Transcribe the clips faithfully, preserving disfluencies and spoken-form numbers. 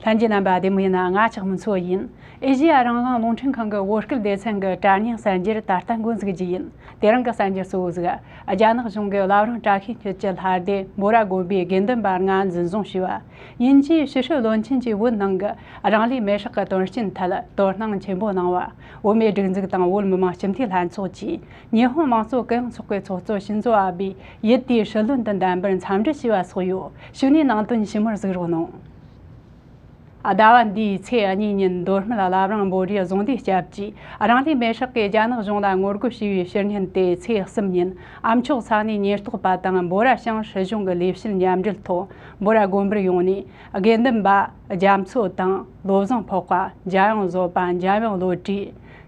ལྷན་རྒྱས་རྣམ་པ་བདེ་མོ་ཡིན་ན། ང་ཆགས་མི་ཚོ་ཡིན། ཨེ་ཤེ་ཡ་རང་དབང་རླུང་འཕྲིན་ཁང་གི་བོད་སྐད་སྡེ་ཚན་གྱི་དྲ་བརྙན་གསར་འགྱུར་ད་ལྟ་འགོ་འཛུགས་རྒྱུ་ཡིན། དེ་རིང་གི་གསར་འགྱུར་གཙོ་བོ་ཟིག་རྒྱ་ནག་གཞུང་གི་བླ་བྲང་བཀྲ་ཤིས་འཁྱིལ་གྱི་ལྷ་སྡེ་འབོ་ར་དགོན་པའི་དགེ་འདུན་པ་ལྔ་འཛིན་བཟུང་བྱས་པ། དབྱིན་ཇིའི་ཕྱི་སྲིད་བློན་ཆེན་གྱིས་བོད་ནང་གི་རང་ལུས་མེར་སྲེག་གི་དོན་རྐྱེན་ཐད་དོ་སྣང་ཆེན་པོ་གནང་བ། བོད་མིའི་སྒྲིག་འཛུགས་དང་བོད་མི་མང་སྤྱི་འཐུས་ལྷན་ཚོགས་ཀྱིས་ཉི་ཧོང་དམངས་གཙོ་གུ་ཡངས་ཚོགས་པའི་ཚོགས་གཙོ་ཤིན་ཛོ་ཨ་བེའི་ཡུལ་དེའི་སྲིད་བློན་དུ་འདེམས་པར་འཚམས་འདྲི་བྱས་པ་སོགས་ཡོད། གཞུག་ནས་ནང་དོན་ཞིབ་མོར་གཟིགས་རོགས་གནང་། ཟླ་བ་འདིའི་ཚེས་གཉིས་ཉིན་མདོ་སྨད་བླ་བྲང་བོད་རིགས་གཞུང་སྡེའི་སྐྱབས་ཀྱིས་རང་ལུས་མེར་སྲེག་གིས་རྒྱ་ནག་གཞུང་ལ་ངོ་རྒོལ་བྱས་པའི་ཕྱི་ཉིན་ཏེ། ཚེས་གསུམ་ཉིན་ཨ་མཆོག་ས་གནས་ཉེན་རྟོག་པ་དང་འབོ་ར་ཞང་སྲིད་གཞུང་གི་ལས་བྱེད་མཉམ་འབྲེལ་ཐོག་འབོ་ར་དགོན་པར་ཡོང་ནས། དགེ་འདུན་པ་རྒྱ་མཚོ་དང་བློ་བཟང་ཕོག་པ། འཇམ་དབྱངས་བཟོད་པ། འཇམ་དབྱངས་བློ་གྲོས།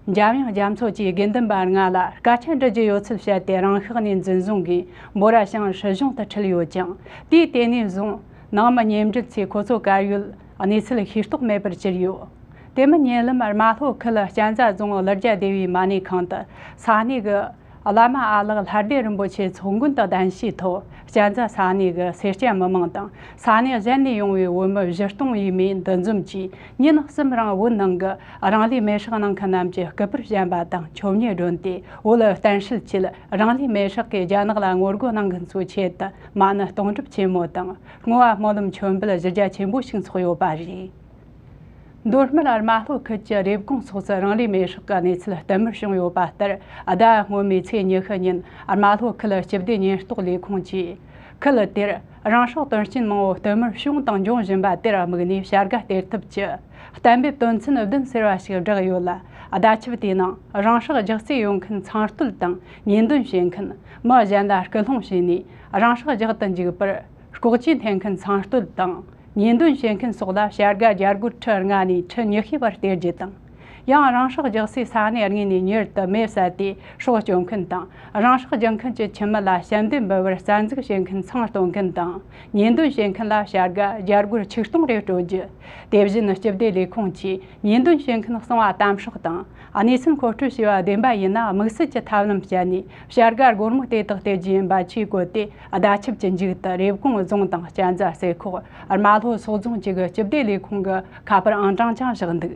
འཇམ་དབྱངས་རྒྱ་མཚོ་བཅས་དགེ་འདུན་པ་ལྔ་ལ་སྐད་ཆ་འདྲི་རྒྱུ་ཡོད་ཚུལ་བཤད་དེ། རང་ཤག་ནས་འཛིན་བཟུང་གིས་འབོ་ར་ཞང་སྲིད་གཞུང་དུ་ཁྲིད་ཡོད་ཅིང་། དུས་དེ་ནས་བཟུང་ནང་མི་མཉམ་འབྲེལ་ཚོས་ཁོ་ཚོ་གར་ཡོད་གནས་ཚུལ་ཤེས་རྟོགས་མེད་པར་གྱུར་ཡོད། དེ་མིན་ཉེ་ལམ་རྨ་ལྷོ་ཁུལ་གཅན་ཚ་རྫོང་གླུ་རྒྱ་སྡེ་བའི་མ་ཎི་ཁང་དུ་ས་གནས་ཀྱི་བླ་མ་ཨ་ལགས་ལྷ་སྡེ་རིན་པོ་ཆེ་ཚོགས་མགོན་དུ་གདན་ཞུས་ཐོག་གཅན་ཚ་ས་གནས་ཀྱི་སེར་སྐྱ་མི་མང་དང་ས་གནས་གཞན་ནས་ཡོང་བའི་བོད་མི་བཞི་སྟོང་ཡས་མས་འདུ་འཛོམས་ཀྱིས་ཉིན་གསུམ་རིང་བོད་ནང་གི་རང་ལུས་མེར་སྲེག་གནང་མཁན་རྣམས་ཀྱི་སྐུ་པར་བཞེངས་པ་དང་མཆོད་མེ་སྒྲོན་ཏེ། བོད་བསྟན་སྲིད་ཆེད་རང་ལུས་མེར་སྲེག་གིས་རྒྱ་ནག་ལ་ངོ་རྒོལ་གནང་མཁན་ཚོའི་ཆེད་དུ་མ་ཎི་གཏོང་སྒྲུབ་ཆེན་མོ་དང་བསྔོ་བ་སྨོན་ལམ་མཆོད་འབུལ་གཞི་རྒྱ་ཆེན་པོ་ཞིག་འཚོགས་ཡོད་པ་རེད། མདོ་སྨད་རྨ་ལྷོ་ཁུལ་གྱི་རེབ་གོང་སོགས་སུ་རང་ལུས་མེར་སྲེག་གི་གནས་ཚུལ་བསྟུད་མར་བྱུང་ཡོད་པ་ལྟར། ཟླ་སྔོན་མའི་ཚེས་ཉི་ཤུ་ཉིན་རྨ་ལྷོ་ཁུལ་སྤྱི་བདེ་ཉེན་རྟོག་ལས་ཁུངས་ཀྱིས། ཁུལ་དེར་རང་སྲོག་དོན་རྐྱེན་མང་བོ་བསྟུད་མར་བྱུང་དང་འབྱུང་བཞིན་པ་དེར་དམིགས་ནས། བྱ་དགའ་སྟེར་ཐབས་ཀྱི་གཏན་འབེབས་དོན་ཚན་བདུན་ཟེར་བ་ཞིག་བསྒྲགས་ཡོད་ལ། བརྡ་ཁྱབ་དེའི་ནང་རང་སྲོག་རྒྱག་རྩིས་ཡོད་མཁན་ཚང་བསྟོད་དང་ཉེས་འདོན་བྱེད་མཁན། མི་གཞན་ལ་སྐུལ་སློང་བྱས་ནས་རང་སྲོག་རྒྱག་ཏུ་འཇུག་པར་ལྐོག་ཇུས་འཐེན་མཁན་ཚང་བསྟོད་དང་། ཉེས་འདོན་བྱེད་མཁན་སོགས་ལ་བྱ་དགའ་རྒྱ་སྒོར་ཁྲི་ལྔ་ནས་ཁྲི་ཉི་ཤུའི་བར་སྟེར་རྒྱུ་དང་། ཡང་རང་སྲོག་རྒྱག་སའི་ས་གནས་དངོས་ནས་མྱུར་དུ་མེར་བསད་དེ་སྲོག་སྐྱོབ་མཁན་དང་། རང་སྲོག་རྒྱག་མཁན་གྱི་ཁྱིམ་མི་ལ་ཞབས་འདེགས་འབུལ་བར་རྩ་འཛུགས་བྱེད་མཁན་ཚང་སྟོན་མཁན་དང་། ཉེས་འདོན་བྱེད་མཁན་ལ་བྱ་དགའ་རྒྱ་སྒོར་ཆིག་སྟོང་རེ་སྤྲོད་རྒྱུ། དེ་བཞིན་སྤྱི་བདེ་ལས་ཁུངས་ཀྱིས་ཉེས་འདོན་བྱེད་མཁན་གསང་བ་གཏམ་སྲོག་དང་། གནས་ཚུལ་མཁོ་སྤྲོད་བྱས་པ་བདེན་པ་ཡིན་ན། དམིགས་བསལ་གྱི་ཐབས་ལམ་སྤྱད་ནས་བྱ་དགའ་སྒོར་མོ་དེ་དག་སྟེར་རྒྱུ་ཡིན་པ་ཆེས་བཀོད་དེ། བརྡ་ཁྱབ་ཀྱི་མཇུག་ཏུ་རེབ་གོང་རྫོང་དང་གཅན་ཚ་སེ་ཁོག་རྨ་ལྷོ་སོག་རྫོང་བཅས་ཀྱི་སྤྱི་བདེ་ལས་ཁུངས་ཀྱི་ཁ་པར་ཨང་གྲངས་ཀྱང་བཞག་འདུག་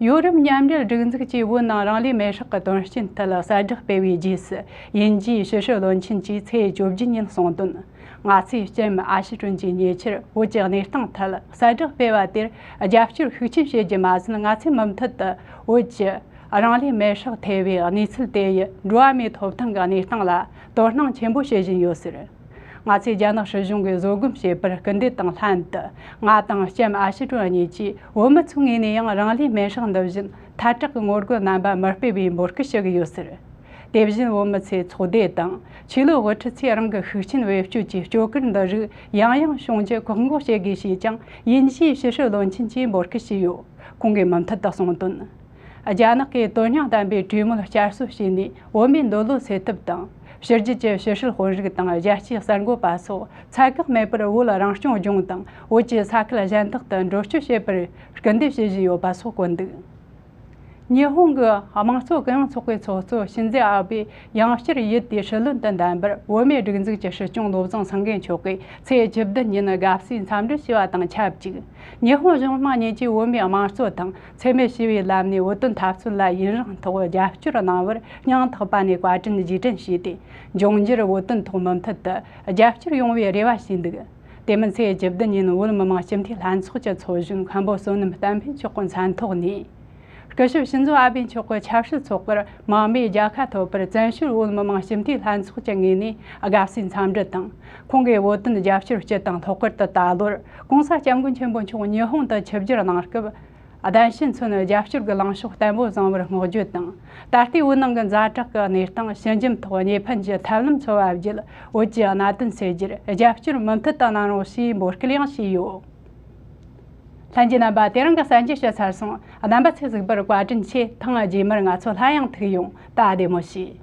ཡོ་རོབ་མཉམ་འབྲེལ་སྒྲིག་འཛུགས་ཀྱིས་བོད་ནང་རང་ལུས་མེར་སྲེག་གི་དོན་རྐྱེན་ཐད་གསལ་བསྒྲགས་སྤེལ་བའི་རྗེས་སུ། དབྱིན་ཇིའི་ཕྱི་སྲིད་བློན་ཆེན་གྱིས་ཚེས་བཅུ་བཞི་ཉིན་གསུངས་དོན། ང་ཚོས་ལྕམ་ཨ་ཤི་ཀྲུན་གྱིས་ཉེ་ཆར་བོད་ཀྱི་གནས་སྟངས་ཐད་གསལ་བསྒྲགས་སྤེལ་བ་དེར་རྒྱབ་སྐྱོར་ཤུགས་ཆེན་བྱེད་རྒྱུ་མ་ཟད། ང་ཚོས་མུ་མཐུད་དུ་བོད་ཀྱི་རང་ལུས་མེར་སྲེག་ཐེ་བའི་གནས་ཚུལ་དེ་ཡི་འགྲོ་བ་མིའི་ཐོབ་ཐང་གི་གནས་སྟངས་ལ་དོ་སྣང་ཆེན་པོ་བྱེད་བཞིན་ཡོད་ཟེར། ང་ཚོས་རྒྱ་ནག་སྲིད་གཞུང་གིས་བཟོད་སྒོམ་བྱེད་པར་སྐུལ་འདེད་དང་ལྷན་དུ། ང་དང་ལྕམ་ཨ་ཤི་ཀྲུན་གཉིས་ཀྱིས་བོད་མི་ཚོའི་ངོས་ནས་ཡང་རང་ལུས་མེར་སྲེག་འདི་བཞིན་ཐལ་དྲག་གི་ངོ་རྒོལ་རྣམ་པ་མི་སྤེལ་བའི་འབོད་སྐུལ་ཞུ་གི་ཡོད་ཟེར། དེ་བཞིན་བོད་མི་ཚོས་ཚོགས་སྡེ་དང་ཆོས་ལུགས་དབུ་ཁྲིད་ཚོས་རང་གི་ཤུགས་རྐྱེན་བེད་སྤྱོད་ཀྱིས་སྐྱོ་གར་འདི་རིགས་ཡང་ཡང་བྱུང་རྒྱུ་བཀག་འགོག་བྱེད་དགོས་ཞེས་ཀྱང་དབྱིན་ཇིའི་ཕྱི་སྲིད་བློན་ཆེན་གྱིས་འབོད་སྐུལ་བྱས་ཡོད། ཁོང་གིས་མུ་མཐུད་དུ་གསུངས་དོན། རྒྱ་ནག་གིས་དོན་སྙིང་ལྡན་པའི་གྲོས་མོལ་བསྐྱར་གསོ་བྱས་ནས། བོད་མིའི་འདོད་བློ་སེལ་ཐབས་དང་། ཕྱི་རྒྱལ་གྱི་ཕྱི་སྲིད་དཔོན་རིགས་དང་རྒྱལ་སྤྱིའི་གསར་འགོད་པ་སོགས་ཚད་བཀག་མེད་པར་བོད་རང་སྐྱོང་ལྗོངས་དང་བོད་ཀྱི་ས་ཁུལ་གཞན་དག་ཏུ་འགྲོ་སྐྱོད་བྱེད་པར་སྐུལ་འདེད་བྱེད་བཞིན་ཡོད་པ་སོགས་བཀོད་འདུག་ཉི་ཧོང་གི་དམངས་གཙོ་གུ་ཡངས་ཚོགས་པའི་ཚོགས་གཙོ་ཤིན་ཛེ་ཨ་བྷེ་ཡང་བསྐྱར་ཡུལ་དེའི་སྲིད་བློན་དུ་འདེམས་པར། བོད་མིའི་སྒྲིག་འཛུགས་ཀྱི་སྲིད་སྐྱོང་བློ་བཟང་སེང་གེ་མཆོག་གིས་ཚེས་བཅུ་བདུན་ཉིན་དགའ་བསུའི་འཚམས་འདྲི་ཞུས་པ་དང་ཆབས་ཅིག་ཉི་ཧོང་གཞུང་དམངས་གཉིས་ཀྱིས་བོད་མིའི་དམངས་གཙོ་དང་འཚེ་མེད་ཞི་བའི་ལམ་ནས་བོད་དོན་འཐབ་རྩོད་ལ་ཡུན་རིང་ཐོག་རྒྱབ་སྐྱོར་གནང་བར་སྙིང་ཐག་པ་ནས་བཀའ་དྲིན་རྗེས་དྲན་ཞུས་ཏེ། འབྱུང་འགྱུར་བོད་དོན་ཐོག་མུ་མཐུད་དུ་རྒྱབ་སྐྱོར་ཡོང་བའི་རེ་བ་ཞུས་འདུག་དེ་མིན་ཚེས་བཅུ་བདུན་ཉིན་བོད་མི་མང་སྤྱི་འཐུས་ལྷན་ཚོགས་ཀྱི་ཚོགས་གཞོན་མཁན་པོ་བསོད་ནམས་བསྟན་འཕེལ་མཆོག་གི་མཚན་ཐོག་ནས། སྐུ་ཞབས་ཤིན་ཛོ་ཨ་བྷེ་མཆོག་གི་ཆབ་སྲིད་ཚོགས་པར་མང་མོས་རྒྱལ་ཁ་ཐོབ་པར་བཙན་བྱོལ་བོད་མི་མང་སྤྱི་འཐུས་ལྷན་ཚོགས་ཀྱི་ངོས་ནས་དགའ་བསུའི་འཚམས་འདྲི་དང་། ཁོང་གིས་བོད་དོན་རྒྱབ་སྐྱོར་སྤྱི་དང་ལྷག་པར་དུ་ད་ལོར་༸གོང་ས་༸སྐྱབས་མགོན་ཆེན་པོ་མཆོག་ཉི་ཧོང་དུ་ཆིབས་བསྒྱུར་གནང་སྐབས། གདན་ཞུས་ཚུན་རྒྱབ་སྐྱོར་གྱི་ལངས་ཕྱོགས་བརྟན་པོ་བཟང་བར་བསྔགས་བརྗོད་དང་། ད་ལྟའི་བོད་ནང་གི་ཛ་དྲག་གི་གནས་སྟངས་ཞི་འཇམ་ཐོག་གཉིས་ཕན་གྱི་ཐབས་ལམ་འཚོལ་བ་བརྒྱུད། བོད་ཀྱི་གནད་དོན་སེལ་རྒྱུར་རྒྱབ་སྐྱོར་མུ་མཐུད་དུ་གནང་རོགས་ཞེས་འབོད་སྐུལ་ཡང་བྱས་ཡོད། ལྷན་རྒྱས་རྣམ་པ། དེ་རིང་གི་གསར་འགྱུར་ཞུ་ཚར་སོང་། རྣམ་པ་ཚོས་གཟིགས་པར་བཀའ་དྲིན་ཆེ། ཐེངས་རྗེས་མར་ང་ཚོ་སླར་ཡང་ཐུག་ཡོང་། ད་བདེ་མོ་བྱོས།